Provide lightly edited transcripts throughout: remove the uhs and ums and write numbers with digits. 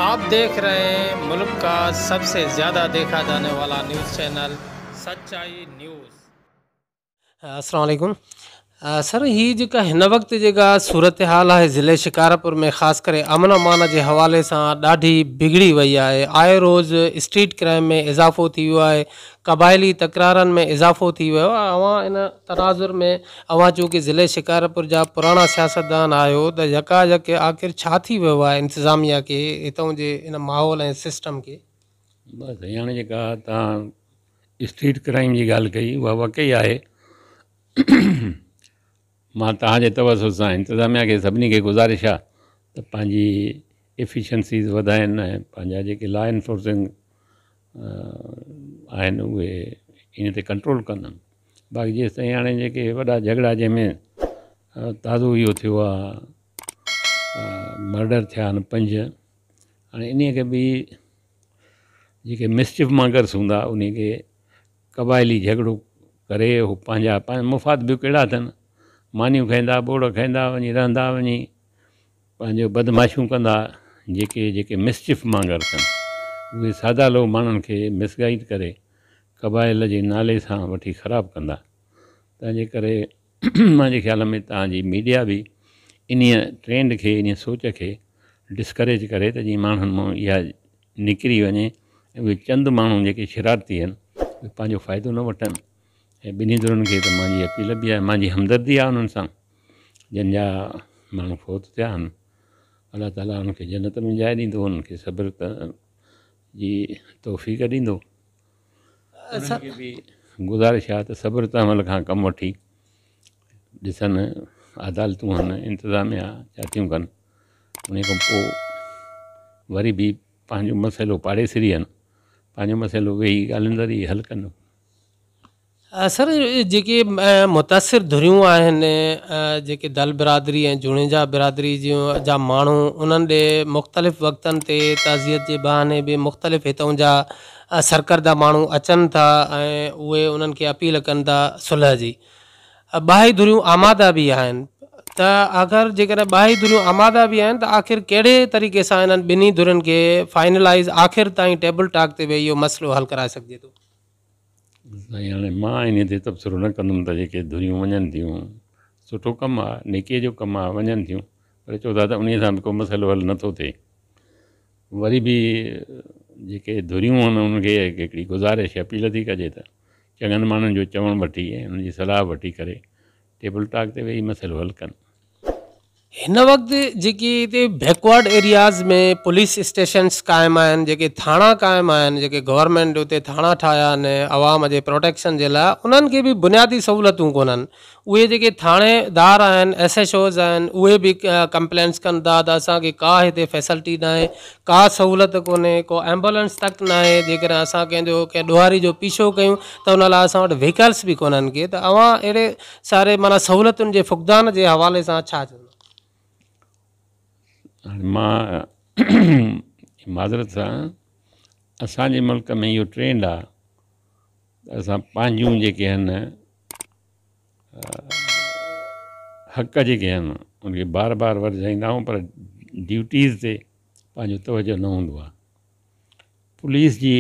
आप देख रहे हैं मुल्क का सबसे ज़्यादा देखा जाने वाला न्यूज़ चैनल सच्चाई न्यूज़। अस्सलाम वालेकुम सर, ही जेका हिन वक़्तु जेका सूरत हाल आहे ज़िले शिकारपुर में ख़ासि करे अमन अमान जे हवाले सां ॾाढी बिगड़ी वई आहे। आए रोज़ स्ट्रीट क्राइम में इज़ाफ़ो थी वियो आहे, क़बाइली तकरारनि में इज़ाफ़ो थी वियो आहे। अवां इन तनाज़ुर में अवां चूंकि ज़िले शिकारपुर जा पुराणा सियासतदान आहियो त यकायक आख़िर छा थी वियो आहे इंतिज़ामिया खे हितां जे इन माहौल ऐं सिस्टम खे? बसि हाणे जेका तव्हां स्ट्रीट क्राइम जी ॻाल्हि कई उहा वाकई आहे। मां तव्हांजे तवसुत सां इंतिज़ामिया खे सभिनी खे गुज़ारिश आहे त पंहिंजी एफिशिएंसीज़ वधाइनि ऐं पंहिंजा जेके लॉ एनफोर्सिंग आहिनि उहे इन ते कंट्रोल कनि। बाक़ी जेसि ताईं हाणे जेके वॾा झगड़ा जंहिंमें ताज़ो इहो थियो आहे, मर्डर थिया आहिनि 5, हाणे इन्हीअ खे बि जेके मिसचिफ मॉन्गर्स हूंदा उन खे क़बाइली झगड़ो करे हू पंहिंजा पंहिंजा मुफ़ाद ॿियो कहिड़ा अथनि, मानियूं खाईंदा, ॿोड़ खाईंदा, वञी रहंदा, वञी पंहिंजो बदमाशियूं कंदा। जेके जेके मिसचिफ मॉन्गर्स आहिनि उहे सादा लोग माण्हुनि खे मिसगाइड करे क़बाइल जे नाले सां वठी ख़राबु कंदा। तंहिंजे करे मुंहिंजे ख़्याल में तव्हांजी मीडिया बि इन्हीअ ट्रेंड खे, इन्हीअ सोच खे डिस्करेज करे त जीअं माण्हुनि मां इहा निकिरी वञे ऐं उहे चंद माण्हू जेके शरारती आहिनि उहे पंहिंजो फ़ाइदो न वठनि। ऐं ॿिन्ही धुरनि खे त मुंहिंजी अपील बि आहे, मुंहिंजी हमदर्दी आहे उन्हनि सां जन जा माण्हू फौत थिया आहिनि। अलाह ताला उन्हनि जन्नत में जाइ ॾींदो, उन्हनि खे सब्र जी तौफ़ीक़ ॾींदो। उन्हनि खे बि गुज़ारिश आहे त सब्र तहमल खां कमु वठी ॾिसनि, अदालतूं आहिनि, इंतिज़ामिया छा थियूं कनि। उन खां पोइ वरी बि पंहिंजो मसइलो पाड़ेसरी आहिनि, पंहिंजो मसइलो वेही ॻाल्हियुनि ज़रिए हल कनि। सर, जेके मुतासिर धुरियूं आहिनि, जेके दल बिरादरी ऐं जुणेजा बिरादरी जूं जा माण्हू उन्हनि ॾे मुख़्तलिफ़ वक़्तनि ते ताज़ियत जे बहाने बि मुख़्तलिफ़ हितां जा सरकरदा माण्हू अचनि था ऐं उहे उन्हनि खे अपील कनि था सुलह जी। ॿाहि धुरियूं आमादा बि आहिनि त अगरि जेकॾहिं ॿाहि धुरियूं आमादा बि आहिनि त आख़िर कहिड़े तरीक़े सां इन्हनि ॿिन्ही धुरियुनि खे फाइनलाइज़ आख़िर ताईं टेबल टॉक ते वेही इहो मसइलो हल कराए सघिजे थो? साईं, हाणे मां इन ते तबसिरो न कंदुमि त जेके धुरियूं वञनि थियूं, सुठो कमु आहे, नेकीअ जो कमु आहे, वञनि थियूं, पर चओ था त उन्हीअ सां बि को मसइलो हल नथो थिए। वरी बि जेके धुरियूं आहिनि उन्हनि खे हिकिड़ी गुज़ारिश अपील थी कजे त चङनि माण्हुनि जो चवणु वठी ऐं हुनजी सलाह वठी करे टेबल टॉक ते वेही मसइलो हल कनि। हिन वक़्तु जेकी हिते बैकवर्ड एरियाज़ में पुलिस स्टेशन्स क़ाइमु आहिनि, जेके थाणा क़ाइमु आहिनि, जेके गवर्नमेंट उते थाणा ठाहिया आहिनि अवाम जे प्रोटेक्शन जे लाइ, उन्हनि खे बि बुनियादी सहूलियतूं कोन्हनि। उहे जेके थाणेदार आहिनि, एस एच ओज़ आहिनि, उहे बि कंप्लेंट्स कनि था त असांखे का हिते फैसिलिटी न आहे, का सहूलियत कोन्हे, को एम्बुलेंस तक न आहे। जेकॾहिं असां कंहिंजो कंहिं ॾुहारी जो पीछो कयूं त उन लाइ असां वटि व्हीकल्स बि कोन्हनि के। त अवां अहिड़े सारे माना सहूलियतुनि जे फुक़दान जे हवाले सां छा चवंदा? हाणे मां माज़रत सां, असांजे मुल्क में इहो ट्रेंड आहे त असां पंहिंजूं जेके आहिनि हक़ जेके आहिनि उनखे बार बार वरजाईंदा आहियूं, पर ड्यूटीज़ ते पंहिंजो तवजो न हूंदो आहे। पुलिस जी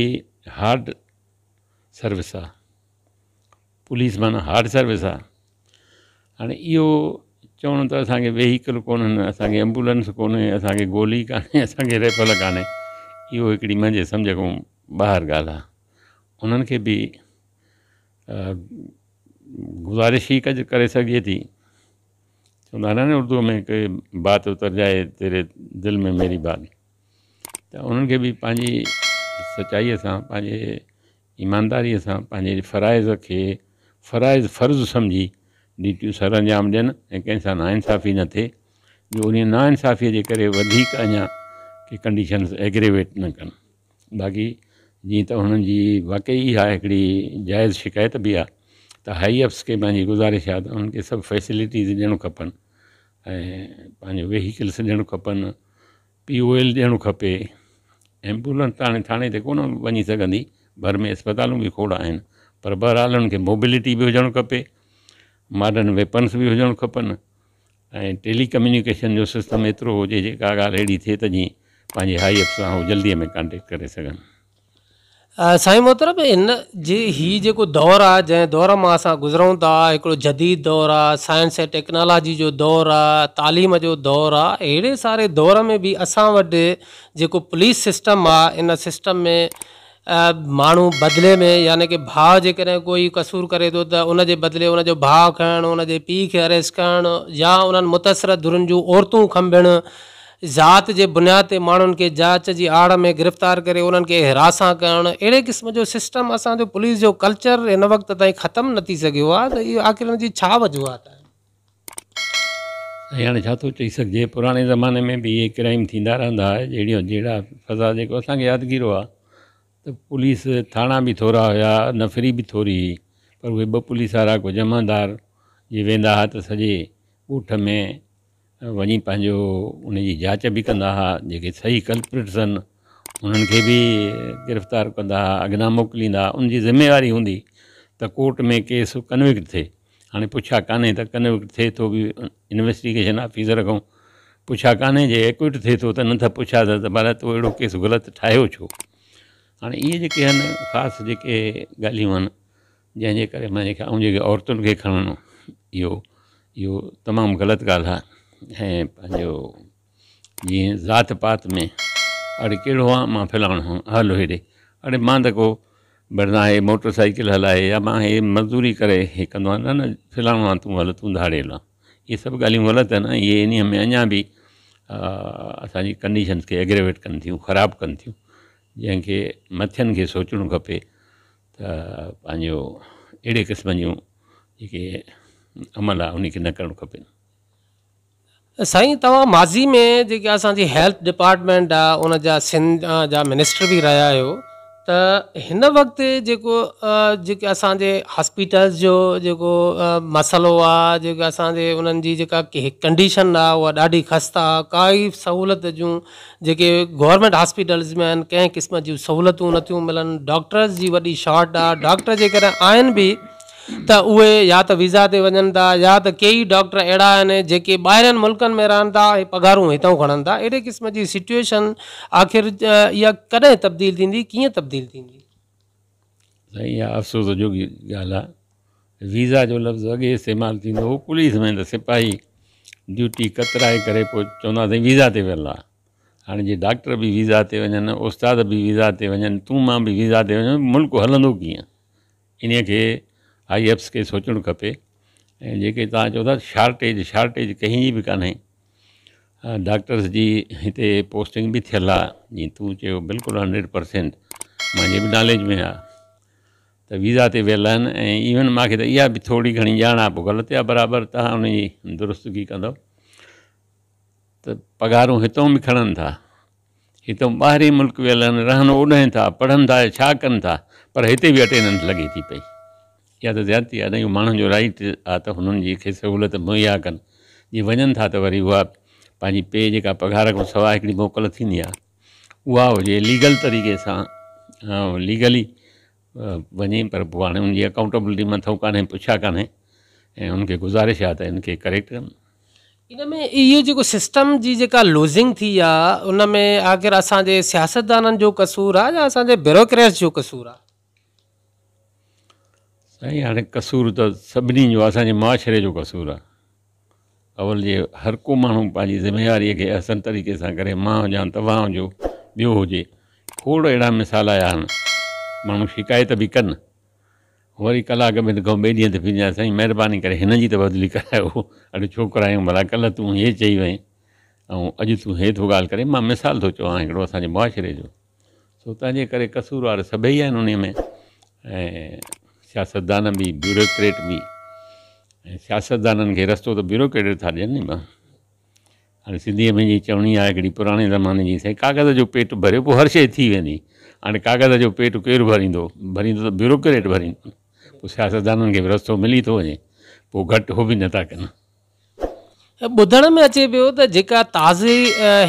हार्ड सर्विस आहे, पुलिस माना हार्ड सर्विस आहे। हाणे इहो चवणु त असांखे वेहीकल कोन्हनि, असांखे एम्बुलेंस कोन्हे, असांखे गोली कान्हे, असांखे राइफल कान्हे, इहो हिकिड़ी मुंहिंजे सम्झ खां ॿाहिरि ॻाल्हि आहे। उन्हनि खे बि गुज़ारिश ई करे सघिजे थी। चवंदा आहिनि न उर्दूअ में कि बात उतर जाए तेरे दिल में मेरी बात, त उन्हनि खे बि पंहिंजी सचाईअ सां, पंहिंजे ईमानदारीअ सां पंहिंजे फ़राइज़ खे फ़राइज़ फ़र्ज़ु सम्झी ड्यूटियूं सर अंजाम ॾियनि ऐं कंहिंसां नाइंसाफ़ी न थिए, जो उन नाइंसाफ़ीअ जे करे वधीक अञा के कंडीशन्स एग्रेवेट न कनि। बाक़ी जीअं त हुननि जी वाकई इहा हिकिड़ी जाइज़ शिकायत बि आहे त हाई अप्स खे पंहिंजी गुज़ारिश आहे त उन्हनि खे सभु फैसिलिटीज़ ॾियणु खपनि ऐं पंहिंजो वेहीकल्स ॾियणु खपनि, पी ओ एल ॾियणु खपे। एम्बुलेंस त हाणे थाणे ते कोन वञी सघंदी, भर में अस्पतालूं बि खोड़ आहिनि, पर बहरहाल हुननि खे मोबिलिटी बि हुजणु खपे, मॉडर्न वेपन्स बि हुजणु खपनि ऐं टेली कम्युनिकेशन जो सिस्टम एतिरो हुजे जेका ॻाल्हि अहिड़ी थिए त जीअं پنهنجي هائي اپس سان هو جلدي ۾ ڪانٽيڪٽ ڪري سگهن. سائين محترم هن جي هي جيڪو دور آ جنهن دور مان اسان گذرون ٿا هڪڙو جديد دور آ سائنس ۽ ٽيڪنالاجي جو دور آ تعليم جو دور آ اهڙي ساري دور ۾ به اسان وٽ جيڪو پوليس سسٽم آ ان سسٽم ۾ ماڻهو بدلي ۾ يعني ڪي ڀاء جيڪڏهن ڪوئي قصور ڪري ٿو ته ان جي بدلي ان جو ڀاء کڻڻ ان جي پيء کي اريسٽ ڪرڻ يا انهن متاثره ڌرين جون عورتون کنڀڻ ذات جي بنياد تي ماڻهن کي جاچ جي آڙ ۾ گرفتار ڪري انهن کي هراسان ڪرڻ اهڙي قسم جو سسٽم اسان جو پوليس جو ڪلچر هن وقت تائين ختم نه ٿي سگهيو آهي ته اهو آخر ان جي ڇا وجوهات آهن؟ سائين هاڻي ڇا ٿو چئي سگهجي پراڻي زماني ۾ به اهي ڪرائيم ٿيندا رهندا هئا جهڙيون جهڙا فضا جيڪو اسان کي يادگيرو آهي ته پوليس ٿاڻا به ٿورا هيا نفري به ٿوري هئي پر اهي ٻه پوليس وارا ڪو جمعدار جي ويندا هئا ته سڄي ڳوٺ ۾ وڃي پنهنجو ان جي جاچ به ڪندا ها جيڪي صحيح ڪلپرٽس آهن انهن کي به گرفتار ڪندا ها اڳنا موڪليندا ها ان جي ذميواري هوندي ته ڪورٽ ۾ ڪيس ڪنوڪٽ ٿئي هاڻي پڇا ڪانهي ته ڪنوڪٽ ٿئي ٿو به انويسٽيگيشن آفيسر کان پڇا ڪانهي جي ايڪوئٽ ٿئي ٿو ته نه ته پڇا ته ڀلا تو اهڙو ڪيس غلط ٺاهيو ڇو هاڻي اهي جيڪي آهن خاص جيڪي ڳالهيون آهن جنهن جي ڪري مان جيڪا آئون جيڪي عورتن کي کڻڻ اهو اهو تمام غلط ڳالهه آهي ۽ پنهنجو جيئن ذات پات ۾ اڙي ڪهڙو آ مان فلاڻو آهيان هل هيڏي اڙي مان ته ڪو ڀرنا هي موٽر سائيڪل هلائي يا مان هي مزدوري ڪري هي ڪندو آهيان نه نه فلاڻو آهيان تون هل تون ڌاڙيل آهين اهي سڀ ڳالهيون غلط آهن ۽ اهي انهيء ۾ اڃا به اسانجي ڪنڊيشنس کي ايگريويٽ ڪن ٿيون خراب ڪن ٿيون جنهن کي مٿين کي سوچڻو کپي ته پنهنجو اهڙي قسم جون جيڪي عمل آهي ان کي نه ڪرڻ کپي. سائين توهان ماضي ۾ جيڪي اسان جي هيلٿ ڊپارٽمينٽ آ ان جا سنڌ جا منسٽر به رهيا آهيو ته هن وقت جيڪو جيڪي اسان جي هاسپيٽلز جو جيڪو مسئلو آ جيڪو اسان جي انهن جي جيڪا ڪنڊيشن آ اها ڏاڍي خسته آ ڪائي سهولت جون جيڪي گورنمينٽ هاسپيٽلز ۾ آهن ڪنهن قسم جون سهولتون نٿيون ملن ڊاڪٽرز جي وڏي شارٽ آ ڊاڪٽر جيڪڏهن آهن به ته اهي يا ته ويزا تي وڃن ٿا يا ته ڪيئي ڊاڪٽر اهڙا آهن جيڪي ٻاهرين ملڪن ۾ رهن ٿا ۽ پگهارون هتان کڻن ٿا اهڙي قسم جي سچوئيشن آخر اها ڪڏهن تبديل ٿيندي ڪيئن تبديل ٿيندي؟ سائين اها افسوس جوڳي ڳالهه آ ويزا جو لفظ اڳي استعمال ٿيندو هو پوليس ۾ ته سپاهي ڊيوٽي ڪترائي ڪري پوء چوندا سائين ويزا تي ويل آ هاڻي جي ڊاڪٽر به ويزا تي وڃن استاد به ويزا تي وڃن تون مان به ويزا تي وڃون ملڪ هلندو ڪيئن انهي کي هائي اپس کي سوچڻ کپي ۽ جيڪي توهان چئو ٿا شارٽيج شارٽيج ڪنهن جي به ڪانهي ڊاڪٽرس جي هتي پوسٽنگ به ٿيل آ جيئن تون چيو بلڪل 100% مانجي به ناليج ۾ آ ته ويزا تي ويل آهن ۽ ايون مان کي ته اها به ٿوري گهڻي ڄاڻ آهي پوء غلط يا برابر توهان ان جي درستگي ڪندؤ ته پگهارون هتئون به کڻن ٿا هتئون ٻاهرين ملڪ ويل آهن رهن اوڏهين ٿا پڙهن ٿا ڇا ڪن ٿا پر هتي به اٽينڊنس لڳي ٿي پئي اها ته زيادتي آهي نه اهو ماڻهن جو رائيٽ آهي ته هنن جي کي سهولت مهيا ڪن جي وڃن ٿا ته وري اها پنهنجي پي جيڪا پگهار کان سواء هڪڙي موڪل ٿيندي آهي اها هجي ليگل طريقي سان ليگلي وڃي پر پوء هاڻي ان جي اڪائونٽبلٽي مٿئون ڪانهي پڇا ڪانهي ۽ ان کي گذارش آهي ته ان کي ڪريڪٽ ڪن. ان ۾ اهو جيڪو سسٽم جي جيڪا لوزنگ ٿي آ ان ۾ آخر اسان جي سياستدانن جو قصور آ يا اسان جي بيوروڪريٽس جو قصور آ؟ سائين هاڻي قصور ته سڀني جو آ اسان جي معاشري جو قصور آ. اول جي هر ڪو ماڻهو پنهنجي ذميواريء کي احسن طريقي سان ڪري، مان هجان، توهان هجو، ٻيو هجي. کوڙ اهڙا مثال آيا آهن. ماڻهو شڪايت به ڪن، وري ڪلاڪ ٻن کان ٻئي ڏينهن تي ڦرجان، سائين مهرباني ڪري هن جي ته بدلي ڪرايو. اڙي ڇو ڪرايون ڀلا، ڪلهه تون هي چئي وئين ۽ اڄ تون هي ٿو ڳالهه ڪرين. مان مثال ٿو چوان هڪڙو اسان جي معاشري جو. سو تنهنجي ڪري قصوروار سڀئي آهن انهي ۾ ۽ سياستدان به بيوروڪريٽ به ۽ سياستدانن کي رستو ته بيوروڪريٽ ٿا ڏين ني هاڻي سنڌيء ۾ جي چوڻي آهي هڪڙي پراڻي زماني جي سائين ڪاغذ جو پيٽ ڀريو پوء هر شيء ٿي ويندي هاڻي ڪاغذ جو پيٽ ڪير ڀريندو ڀريندو ته بيوروڪريٽ ڀريندو پوء سياستدانن کي به رستو ملي ٿو وڃي پوء گهٽ هو به نٿا ڪن. ٻڌڻ ۾ اچي پيو ته جيڪا تازي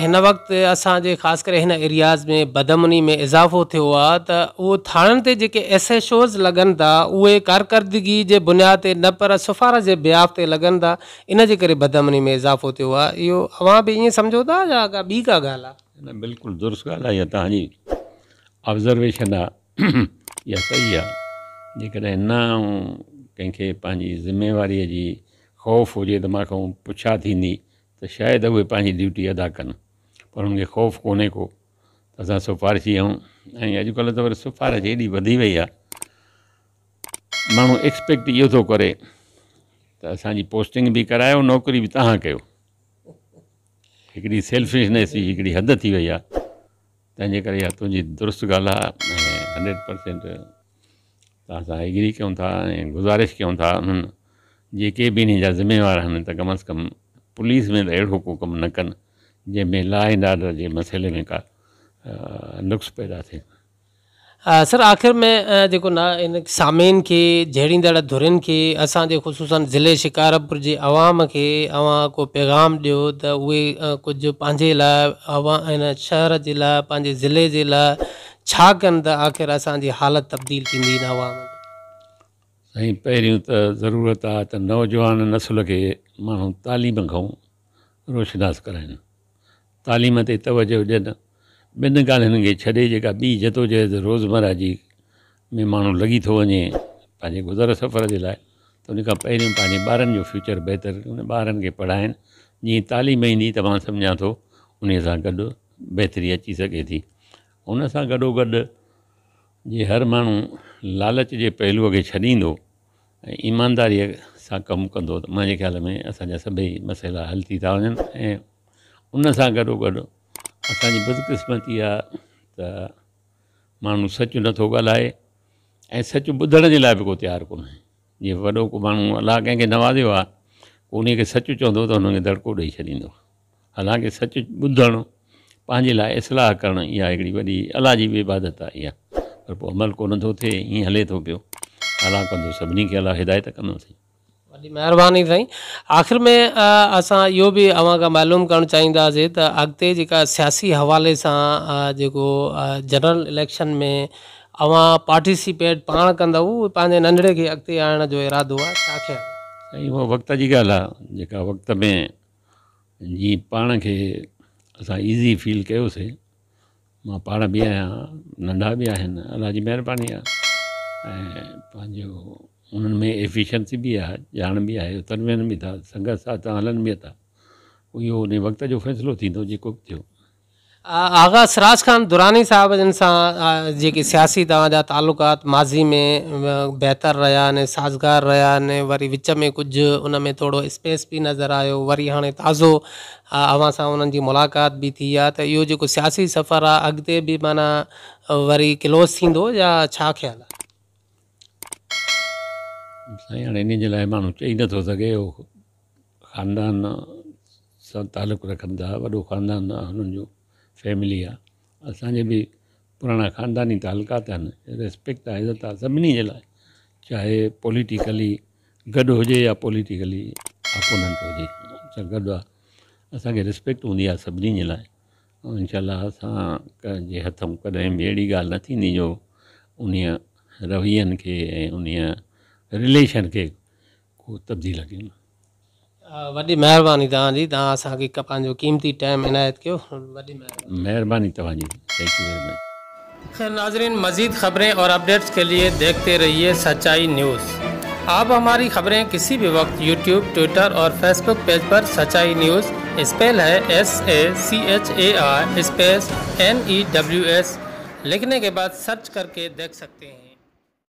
هن وقت اسان جي خاص ڪري هن ايرياز ۾ بدامني ۾ اضافو ٿيو آهي ته اهو ٿاڻن تي جيڪي ايس ايڇ اوز لڳن ٿا اهي ڪارڪردگي جي بنياد تي نه پر سفارش جي بيهاف تي لڳن ٿا ان جي ڪري بدامني ۾ اضافو ٿيو آهي اهو اوهان به ائين سمجهو ٿا يا ڪا ٻي ڪا ڳالهه آهي؟ نه بلڪل درست ڳالهه آهي اها توهان جي آبزرويشن آهي اها صحيح آهي جيڪڏهن نه ڪنهن کي پنهنجي ذميواريء جي خوف هجي ته مان کان پڇا ٿيندي ته شايد اهي پنهنجي ڊيوٽي ادا ڪن پر انهن کي خوف ڪونهي ڪو ته اسان سفارشي آهيون ۽ اڄڪلهه ته وري سفارش ايڏي وڌي وئي آهي ماڻهو ايڪسپيڪٽ اهو ٿو ڪري ته اسانجي پوسٽنگ به ڪرايو نوڪري به توهان ڪيو هڪڙي سيلفشنيس جي هڪڙي حد ٿي وئي آهي تنهن جي ڪري اها تنهنجي درست ڳالهه آهي ۽ 100% توهان سان ايگري ڪيون ٿا ۽ گذارش ڪيون ٿا انهن جيڪي به انهي جا ذميوار آهن ته ڪم از ڪم پوليس ۾ ته اهڙو ڪو ڪم نه ڪن جنهن ۾ لا اينڊ آرڊر جي مسئلي ۾ ڪا نقص پيدا ٿئي. سر آخر ۾ جيڪو نا ان سامعين کي جهيڙيندڙ ڌرين کي اسان جي خصوصا ضلعي شڪارپور جي عوام کي اوهان ڪو پيغام ڏيو ته اهي ڪجهه پنهنجي لاء هن شهر جي لاء پنهنجي ضلعي جي لاء ڇا ڪن ته آخر اسان جي حالت تبديل ٿيندي هن عوام جي. سائين پهريون ته ضرورت آ ته نوجوان نسل کي ماڻهو تعليم کان روشناس ڪرائين تعليم تي توجه ڏين، ٻن ڳالهين کي ڇڏي جيڪا ٻي جدوجهد روزمره جي ۾ ماڻهو لڳي ٿو وڃي پنهنجي گذر سفر جي لاء ته ان کان پهريون پنهنجي ٻارن جو فيوچر بهتر ان ٻارن کي پڙهائين جيئن تعليم ايندي ته مان سمجهان ٿو انهي سان گڏ بهتري اچي سگهي ٿي ان سان گڏو گڏ جي هر ماڻهو لالچ جي پهلوء کي ڇڏيندو ۽ ايمانداريء سان ڪم ڪندو ته منهنجي خيال ۾ اسان جا سڀئي مسئلا حل ٿي ٿا وڃن ۽ ان سان گڏو گڏ اسان جي بدقسمتي آهي ته ماڻهو سچ نٿو ڳالهائي ۽ سچ ٻڌڻ جي لاء به ڪو تيار ڪونهي جيئن وڏو ڪو ماڻهو الله ڪنهن کي نوازيو آهي ڪو انهي کي سچ چوندو ته هن کي دڙڪو ڏئي ڇڏيندو حالانڪه سچ ٻڌڻ پنهنجي لاء اصلاح ڪرڻ اها هڪڙي وڏي الله جي به عبادت آهي اها پر پوء عمل ڪونه ٿو ٿئي ائين هلي ٿو پيو الله ڪندو سڀني کي الله هدايت ڪندو سائين. وڏي مهرباني سائين آخر ۾ اسان اهو به اوهان کان معلوم ڪرڻ چاهينداسين ته اڳتي جيڪا سياسي حوالي سان جيڪو جنرل اليڪشن ۾ اوهان پارٽيسپيٽ پاڻ ڪندؤ پنهنجي ننڍڙي کي اڳتي آڻڻ جو ارادو آهي ڇا خيال؟ سائين اهو وقت جي ڳالهه آهي جيڪا وقت ۾ جيئن پاڻ کي اسان ايزي فيل ڪيوسي مان پاڻ به آهيان ننڍا به آهن الله جي مهرباني آهي ۽ پنهنجو انهن ۾ ايفيشنسي به آهي ڄاڻ به آهي اتر وڃن به ٿا سنگت ساٿ هلن به ٿا اهو ان وقت جو فيصلو ٿيندو جيڪو به ٿيو. آغا سراج خان دراني صاحب جن سان جيڪي سياسي توهان جا تعلقات ماضي ۾ بهتر رهيا آهن سازگار رهيا آهن وري وچ ۾ ڪجهه ان ۾ ٿورو اسپيس به نظر آيو وري هاڻي تازو اوهان سان انهن جي ملاقات به ٿي آهي ته اهو جيڪو سياسي سفر آهي اڳتي به معنيٰ وري ڪلوز ٿيندو يا ڇا خيال آهي؟ سائين هاڻي انهي جي لاء ماڻهو چئي نٿو سگهي اهو خاندان سان تعلق رکن ٿا وڏو خاندان آهي هنن جو فيملي آهي اسانجي به پراڻا خانداني تعلقات آهن ريسپيڪٽ آهي عزت آهي سڀني جي لاء چاهي پوليٽيڪلي گڏ هجي يا پوليٽيڪلي اپوننٽ هجي سان گڏ آهي اسانکي ريسپيڪٽ هوندي آهي سڀني جي لاء ۽ انشاء الله اسان جي هٿون ڪڏهن به اهڙي ڳالهه نه ٿيندي جو انهيء روين کي ۽ انهيء رليشن کي ڪو تبديل ڪيون. وڏي مهرباني توهان جي توهان اسان کي پنهنجو قيمتي ٽائيم عنايت ڪيو وڏي مهرباني. مهرباني توهان جي thank you very much. خير ناظرين مزيد خبرين اور اپڊيٽس کے لئے ديکھتي رھيے سچائي نيوز آپ ھماري خبرين کسي بھي وقت يوٽيوب ٽوئٽر اور فيسبوڪ پيج پر سچائي نيوز اسپيل ھي S A C H A I space N E W S لکھني کے بعد سرچ ڪر کے ديکھ سکتي ھين.